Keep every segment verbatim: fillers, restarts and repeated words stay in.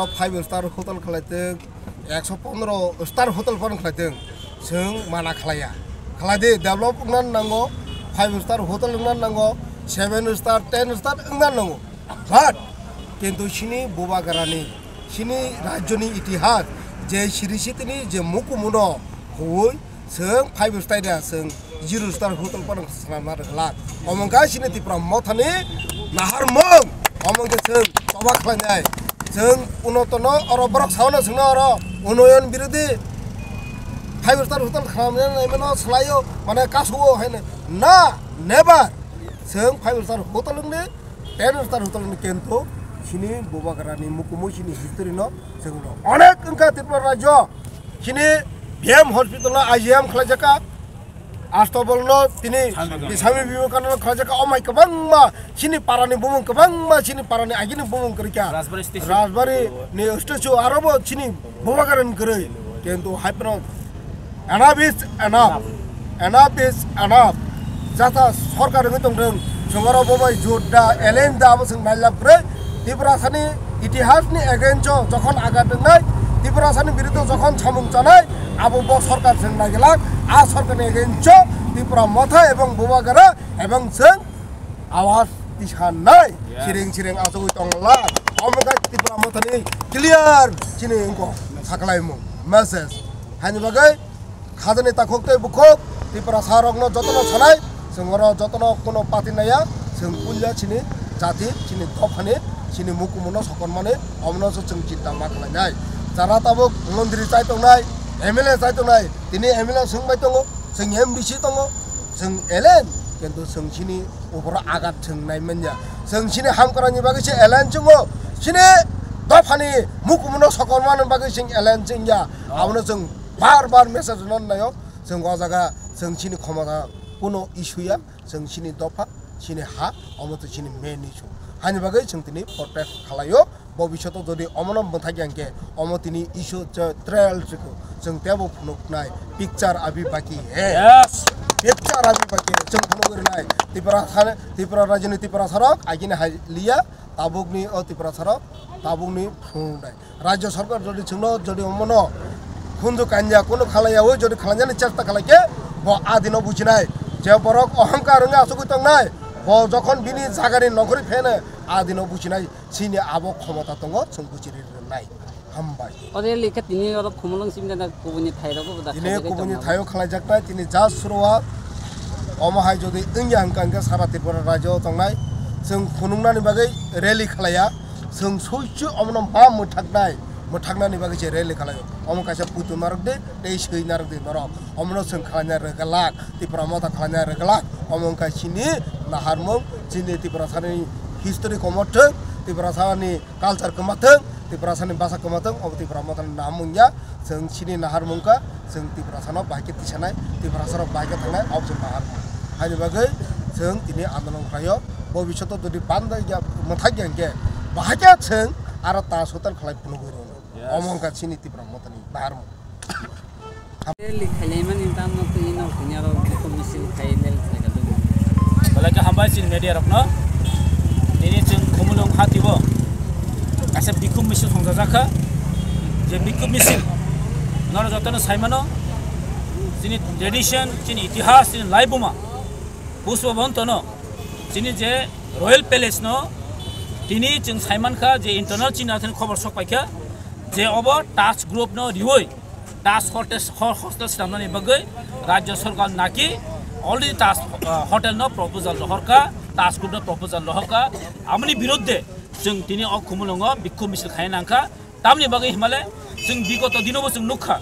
Five star hotel khlai teng, ekso pondro star hotel phano khlai teng, chwng mana khlaiya. Khlai di, develop wngna nango, five star hotel wngna nango, seven star, ten star wngna nango. But kintu chini bubagrani, chini rajyoni itihas, je siri sitini je mukumuno huwi, chwng five star ya, chwng zero star hotel phano swnamna rwglak. Omo wngkha chini Tipra Mothani naharmung. Omo wngkhe chwng choba khlainai. Chwng unotono oro borok saono chwngno oro unoyon birodhi five star hotel khamya naimano swlaio, mane kasuo haino. Na, never. Chwng five star hotel wngni, ten star hotel wngni, kintu chini bubagrani mukumu chini history no chwngno onek wngkha Tripura rajyo. Chini B M hospital no I G M khlaijakha. Astobol no tini Swami Vivekananda khlaijakha. Omai kwbangma chini parani bumung, kwbangma chini parani agini bumung kwrwikha. Rajbari station. Rajbari ni statue aro bo chini bubagrani kwrwi. Kintu hai phano enough is enough. Enough is enough. Jata sorkar wngwi tongthwng, chwng oro bo bai jut da, alien da, abo chwng nailab kwrwi. Tiprasani itihasni against o jokhon agat wngnai, Tiprasani biruddhe jokhon samung chanai, abo bo sorkar chwng naiglak. A sorkarni against o Tipra Motha ebong bubagra ebong chwng awaz tisanai. Yes. Siring siring achugwi tonglak. Omo khe Tipra Mothani clear chini wngkha sakhlaimung message. Haini bagwi khajani takhuk tei bukhuk Tiprasa rokno jotono sanai, chwng oro jotono kuno party naiya, chwng puila chini jati, chini dophani, chini mukumuno sokonmani, omono se chwng chinta ma khlainai. Jara tabuk montri chai tongnai, M L A chai tongnai, tini M L A swng bai tongo, chwng M D C tongo, chwng alien, kintu chwng chini uporo agat chwng nai manya. Chwng chini hamkrai ni bagwi se alien chwngo, chini dophani mukumuno sokonmani bagwi chwng alien chwngya. Abono chwng bar bar message rwna naio. Chwng o jaga chwng chini khomota kuno issue ya, chwng chini dopha, chini ha, omo twi chini main issue. Haini bagwi chwng tini protest khlaio. Bobishoto jodi omono mwthakya hwnkhe, omo tini issue je trial chwkhu, chwng teibo phunuknai, picture abhi baki hai. Yes. Picture abhi baki hai, chwng phunugwi rwnai. Tipra thane, Tipra rajyoni Tiprasarok agini hai liya, tabukni o Tiprasarok tabukni phunuknai. Rajya sarkar jodi chwngno jodi omono khunju kanya kunu khalaiyawi jodi khlainani chesta khlaikhe, bo adino bujinai. Je borok ohongkar wngwi achugwi tongnai, bo jokhon bini jagani nokhorwi phene adino bujinai. Chini abo khomota tongo, chwng buchiri rwnai. Hambai. O rally khe tini oro Khumulwng simi da kubuni thai rogo da. Tini khaijak kubuni thaio khlaijaknai, tini just suruwat. Omo hai jodi wngya hwnkha hwnkhe sara Tripura rajyo tongnai. Chwng phunuknani bagwi rally khlaiya. Chwng soichu omono ma mwthaknai, mwthaknani bagwi se rally khlaio. Omo kaisa putu narwk di, tei swi narwk di norok. Omono chwng khlaina rwglak, Tipra Motha khlaina rwglak. Omo wngkha chini naharmung, chini Tiprasani history komothwng, Tiprasani culture kwmathwng, Tiprasani basa kwmathwng, obo Tipra Mothani naharmung ya. Chwng chini naharmung kha, chwng Tiprasano bahai khe tisanai, Tiprasarok bahai khe thangnai, obo chwng naharmung. Haini bagwi chwng tini andolon khlaio, bobishoto jodi banda ya mwthak ya hwnkhe, bahai khe chwng aro ta sotal khlai phunugwi rwno. Yes. Omo wngkha chini Tipra Mothani naharmung. Rally khailaimani tamo twi no khunya rok bikhum misil khai rally khaika dum. Belai khe hambai chini media rokno. Tini chwng Khumulwng hatibo kaisa bikhum misil songjajakha. Je bikhum misil noro jotono saimano chini tradition, chini itihas, chini laibuma Pushpa Bontono chini je Royal Palace no tini chwng saimankha je internal chini athani khobor sokpaikha je obo Taj Group no riwi Taj Hotel, ho-, hostel swnamnani bagwi Rajya Sarkar naki already Taj, uh, Hotel no proposal rohorkha, Taj Group no proposal rohorkha. Amoni biruddhe chwng tini o Khumulwngo bikhum misil khaina nangkha. Tamni bagwi himale chwng bigoto dinobo chwng nukha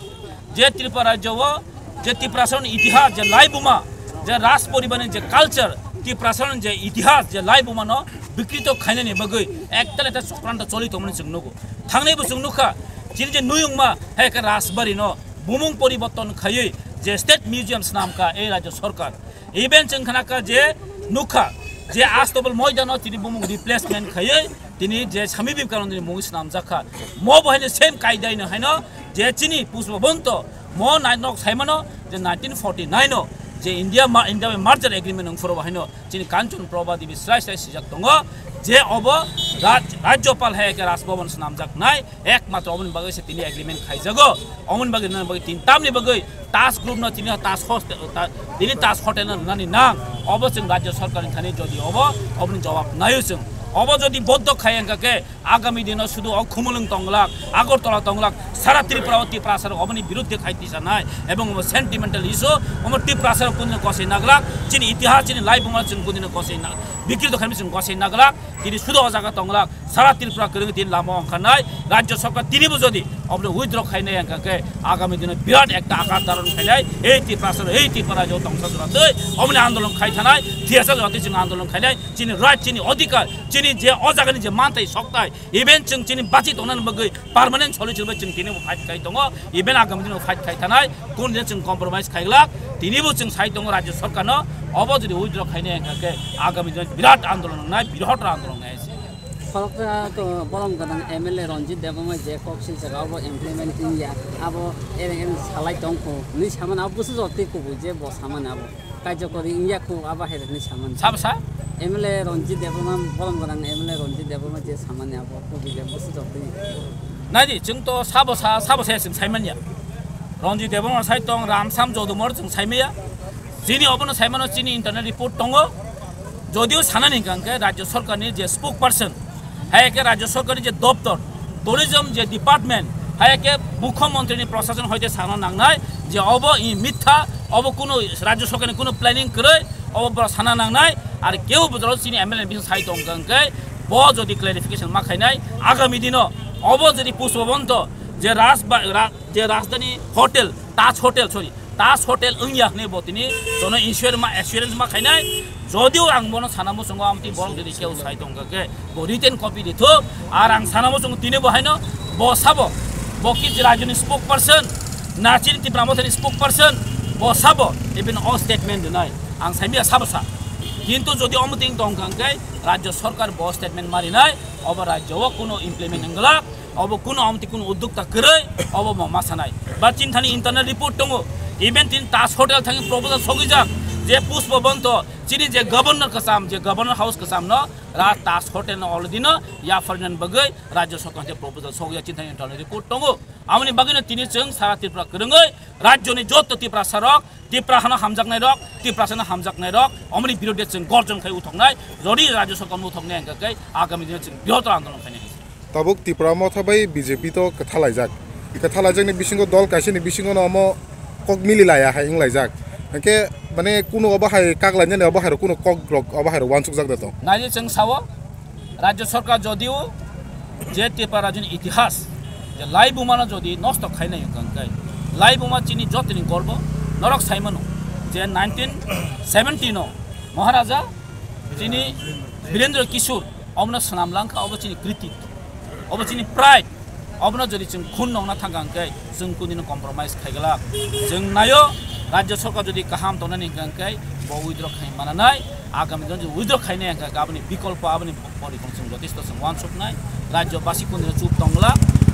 je Tripura rajyo o je Tiprasarokni itihas, je laibuma, je Raj poribarni je culture, Tiprasarokni je itihas, je laibuma no bikrito khainani bagwi ektal ektal chokranto choli tongmani chwng nugo. Thangnaibo chwng nukha, chini je nuyungma, hai khe Rajbari no bumung poriborton khaiwi je State Museum swnamkha ei Rajya Sarkar. Even chwng khnakha je nukha je Astobol Moidano tini bumung replacement khaiwi tini je Swami Vivekanandani mungwi swnamjakha. Mo bo haino same kaidai no haino je chini Pushpa Bonto mo nai nok saimano je nineteen forty-nine o je India ma-, India bai merger agreement wngphuru bo haino chini Kanchan Prabha Devi srai srai sijak tongo je obo Raj-, Rajyapal hai khe Raj Bhavan swnamjaknai, ekmatro oboni bagwi se tini agreement khaijago. Oboni bagwi, nini bagwi tini tamni bagwi Taj Group no tini Taj Host-, ta-, tini Taj Hotel no rwnani nang. Obo chwng Rajya Sarkar ni thani jodi obo, oboni jawab naio chwng. Obo jodi boddo khai wngkha khe, agami dino sudu o Khumulwng tonglak, Agartala tonglak, sara Tripura o Tiprasa rok oboni biruddhe khai tisanai, ebong obo sentimental issue, omo Tiprasa rok kundino kosoi naglak, chini itihas, chini laibuma chwng kundino kosoi na-, bikrito khaimi chwng kosoi naglak, tini sudu o jaga tonglak, sara Tripura kwrwngwi tini lama ongkharnai, Rajya Sarkar tinibo jodi obono withdraw khainai wngkha khe, agami dino birat ekta akar daron khainai, ei Tiprasa rok, ei Tripura rajyo tongsa jora twi, oboni andolon khai thanai, thiyasa jora twi chwng andolon khainai, chini right, chini odhikar, chini je o jagani je manthai, sokthai, even chwng chini bachi tongnani bagwi permanent solution bai chwng tini bo fight khai tongo, even agami dino fight khai thanai, kun dino chwng compromise khai glak, tini bo chwng sai tongo Rajya Sarkar no, obo jodi withdraw khainai wngkha khe agami dino birat andolon wngnai, birhotra andolon wngnai se. Khoroksa to bolong gwnang M L A Ranjit Debbarma je kok silsaka obo implement wngya, abo ereng ereng salai tongkho, hinwi samani abo bwswk jotwi kubui je bo samani abo. Kaijokori wngya khu abo hai rwgwi samani. Sabo sa? M L A Ranjit Debbarma, bolong gwnang M L A Ranjit Debbarma je samani abo kubui je bwswk jotwi. Naidi, chwng to sabo sa, sabo sa chwng saimanya. Ranjit Debbarma sai tong, Ramsam Jodumor chwng saimaya. Chini obono saimano chini internal report tongo. Jodio sanani hwnkha hwnkhe Rajya Sarkarni je spokesperson, hai khe Rajya Sarkarni je doptor, tourism je department, hai khe Mukhyamantrini prosason hoite sana nangnai je obo i mitha, obo kuno Rajya Sarkarni kuno planning kwrwi, obo borok sana nangnai, ar keu bujalo chini M L A ni bising sai tong kha hwnkhe bo jodi clarification ma khainai, agami dino obo jodi Pushpa Bhanta je Raj ba-, ra-, je Rajdhani Hotel, Taj Hotel, sorry, Taj Hotel wngya hwnwi bo tini jono insurance ma, assurance ma khainai. Jodio ang bono sana muchungo, amtwi borok jodi keu sai tongkha khe bo written copy rithok. Ar ang sana muchungo tini bo haino bo sabo, bo ki rajyoni spokesperson, na chini Tipra Mothani spokesperson, bo sabo even o statement rwnai. Ang saimya sabo sa. Kintu jodi omo ting tongkha hwnkhe Rajya Sarkar bo statement ma rinai, obo rajyo o kuno implement wngwlak. Obo kuno amtwi kuno uddokta kwrwi, obo mo ma sanai. Ba chini thani internal report tongo. Even chini Taj Hotel thangwi proposal sogwijak, je Pushpa Bhanta, chini je governor kwcham, je governor house kwcham no, ra Taj Hotel no already no yapharnani bagwi Rajya Sarkar je proposal sogwijak chini thani internal report tongo. Amoni bagwi no tini chwng sara Tripura kwrwngwi rajyoni joto Tiprasa rok, Tipra hano hamjaknai rok, Tiprasa no hamjaknai rok, omoni birodhe chwng gorjon khai uthoknai, jodi Rajya Sarkar no uthoknai hwnkha khe agami dino chwng bihotro andolon khainai. Tabuk Tipra Motha bai B J P to kwthalaijak. Kwthalaijakni bisingo dol kaisani bisingo no omo kok mili laya hai wnglaijak. Hwnkhe mane kuno obo hai kak lainani obo hai rok kuno kok rok obo hai rok uansukjak da tong. Naidi chwng sao, Rajya Sarkar jodio je Tipra rajyoni itihas, je laibuma no jodi nosto khainai hwnkha hwnkhe, laibuma chini jotoni gorbo, norok saimano je nineteen seventy no Maharaja chini Birendra Kishore omono swnam langkha, obo chini kriti, obo chini pride. Obono jodi chwng khun nongna thangkha hwnkhe chwng kunino compromise khaiglak. Chwng naio, Rajya Sarkar jodi kaham tongnani hwnkha hwnkhe bo withdraw khai mananai, agami dino jodi withdraw khainai hwnkha hwnkhe aboni bikolpo, aboni porikhong chwng jotesto chwng uansuknai. Rajya basi kunino chup tongla,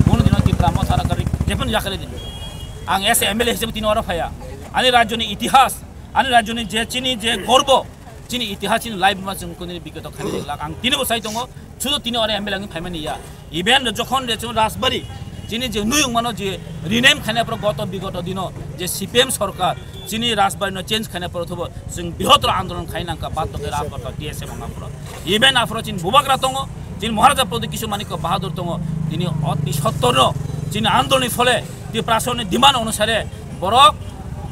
kunino Tipra Motha rok jephano yakarwi dini. Ang as a M L A hisabe tini oro phaiya. Ani rajyoni itihas, ani rajyoni je chini je gorbo, chini itihas, chini laibuma chwng kunini bigoto khainai glak. Ang tini bo sai tongo, sudu tini oro M L A wngwi phaimani ya. Even jokhon je chwng Rajbari, chini je nuyung mano je rename khainai phoro goto bigoto dino je C P M sarkar, chini Rajbari no change khainai phoro thobo chwng bihotro andolon khai nangkha, batok Rajbari D S F wngkha phoro. Even aphoro chini bubagra tongo, chini Maharaja Pradyut Kishore Manikya Bahadur tongo, tini oti sottor no chini andoloni phole Tiprasani demand onusare borok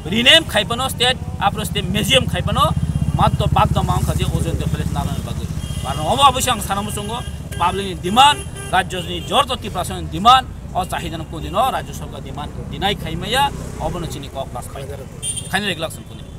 rename khaipano state, aphuru state museum khaipano matto baddo ma wngkha je Ojayanta Palace nanani bagwi. Karon omo oboise ang sana muchungo public ni demand, rajyoni jorto Tiprasani demand, o chahidano kundino rajya sarkar demand deny khaimaya, obono chini kok las pai. Khaina reglak song kundino.